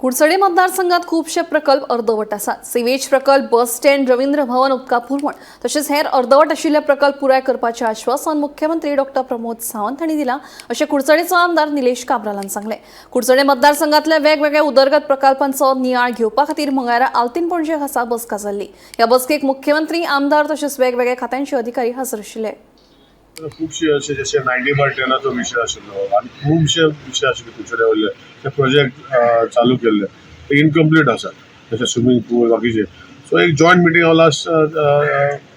कुडचडे मतदारसंघात खूपशे प्रकल्प अर्दवट आसात. सिवेज प्रकल्प, बस स्टँड, रवींद्र भवन उदका पुरवण तशेंच हेर अर्दवट आशिल्ले प्रकल्प पुराय करपाचें आश्वासन मुख्यमंत्री डॉक्टर प्रमोद सावंत हांणी दिलां, अशें कुडचडेचो आमदार निलेश काब्रालान सांगलें. कुडचडे मतदारसंघातल्या वेगवेगळ्या उदरगत प्रकल्पांचो नियाळ घेवपा खातीर मंगळारा आल्तीन पणजे खासा बसका जाल्ली. ह्या बसकेक मुख्यमंत्री, आमदार तशेंच वेगवेगळ्या खात्यांचे अधिकारी हजर आशिल्ले. खुबशे अशे जशे 90/10आचो विशय आशिल्लो आनी खुबशे विशय आशिल्ले कुडचड्या वयले, ते प्रोजेक्ट चालू केल्ले ते इनकम्प्लीट आसा, जशे स्विमींग पूल, बाकीचे. सो एक जॉयंट मिटींग हांव लास्ट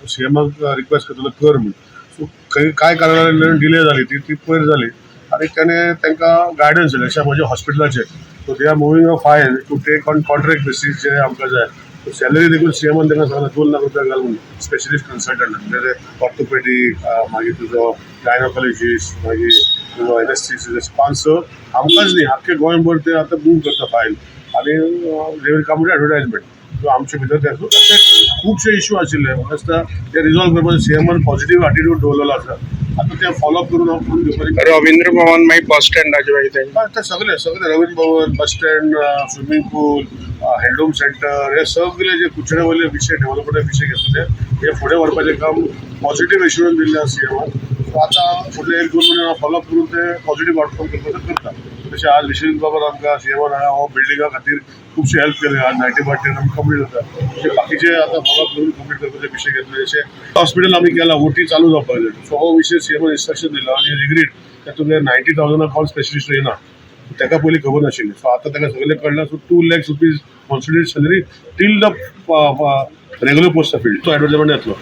सीएमाक रिक्वेस्ट करतलो कर म्हूण. सो खंय काय कारणान डिले जाली, ती ती पयर जाली आनी तेणे तांकां गायडन्स दिलें. अशें म्हज्या हॉस्पिटलाचेर, so they are moving a file to take on contract basis जे आमकां जाय. सॅलरी देखून सीएमान तांकां सांगलें, 2 लाख रुपया घाल म्हणून स्पेशलिस्ट कन्सल्टंट, म्हणजे ऑर्थोपेडीक, मागीर तुजो गायनोकॉलॉजिस्ट, मागीर तुजो एनेस्थेसिस्ट, पांच स. आमकांच न्ही, आख्खे गोंयभर ते आतां बूक करता फायल आनी they will come advertisement. So आमचे भितर ते अशे खुबशे इश्यू आशिल्ले, म्हाका दिसता ते रिजॉल्व करपाक सीएमान पॉझिटिव्ह एटिट्यूड दवरलेलो आसा. आतां ते फॉलोअप करून हांव करून घेवपाची. रवींद्र भवन, मागीर बस स्टँडाचे मागीर ते. हय, ते सगळे सगळे, रवींद्र भवन, bus stand, swimming pool, handloom centre, हे सगळे जे कुडचडे वयले विशय, डेव्हलपमेंटा विशय घेतले, हे फुडें व्हरपाचें काम पॉझिटिव्ह एश्युरन्स दिल्लें आसा सीएमान. सो आतां फुडले एक दोन म्हयने फॉलोअप करून ते पॉझिटिव्ह आउटकम करपाचें करता. तशें आज विश्वजीत बाबान आमकां सीएमान हांगा हो बिल्डिंगा खातीर खुबशे हेल्प केले. आज 90/10 आमी कंप्लीट जाता. तशें बाकीचे आतां फॉलोअप करून कंप्लीट करपाचे विशय घेतले. जशें हॉस्पिटल आमी केला, ओटी चालू जावपाक जाय. सो हो विशय सीएमान इन्स्ट्रक्शन दिला आनी रिग्रीट तुमगे 90,000 कोण स्पेशलिस्ट येना, ताका पयलीं खबर नाशिल्ली. सो आतां ताका सगळें कळ्ळें. So 2 lakhs rupees consolidate salary till the regular post field, तो एडवर्टायजमेंट येतलो.